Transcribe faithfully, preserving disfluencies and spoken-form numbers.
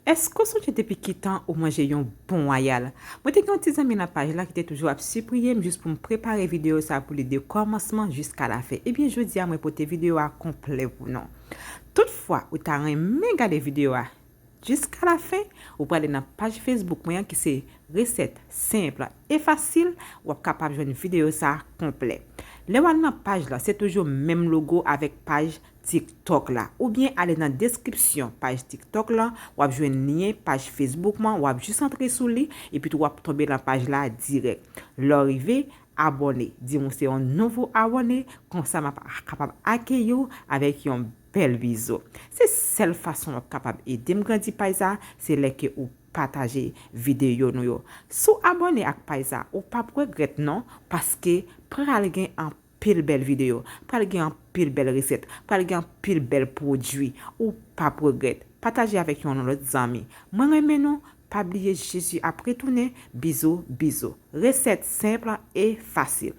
Èske w sonje depi ki tan ou manje yon bon wayal? Mwen te gen yon ti zanmi nan paj la ki te toujou ap sipriye m jis pou m prepare videyo sa pou li de kòmansman jiska lafen. Ebyen, jodi a mwen pote videyo a konplè pou nou. Toutfwa ou ta renmen gade videyo a jiska lafen, ou prale nan paj Facebook mwen an ki se Resèt Senp e Fasil, w ap kapab jwenn videyo sa konplè. Lè w al nan paj la, se toujou menm logo avèk paj TikTok la. Oubyen ale nan deskripsyon paj TikTok la, w ap jwenn lyen paj Facebook mwen, w ap jis antre sou li, epi tou w ap tonbe nan paj la dirèk. Lè w rive, abòne. Di m ou se yon nouvo abòne, konsa m ap kapab akeyi w avèk yon bèl bizou. Se sèl fason w ap kapab ede m grandi paj sa, se lè ke ou pataje videyo nou yo. Si w abòne ak paj sa, ou p ap regrèt non, paske pral gen anpil bèl videyo, pral gen anpil bèl resèt, pral gen anpil bèl pwodui. Ou p ap regrèt. Pataje avèk yon lòt zanmi. Mwen renmen nou, pa bliye Jezi ap retounen. Bizou, bizou. Resèt senp e fasil.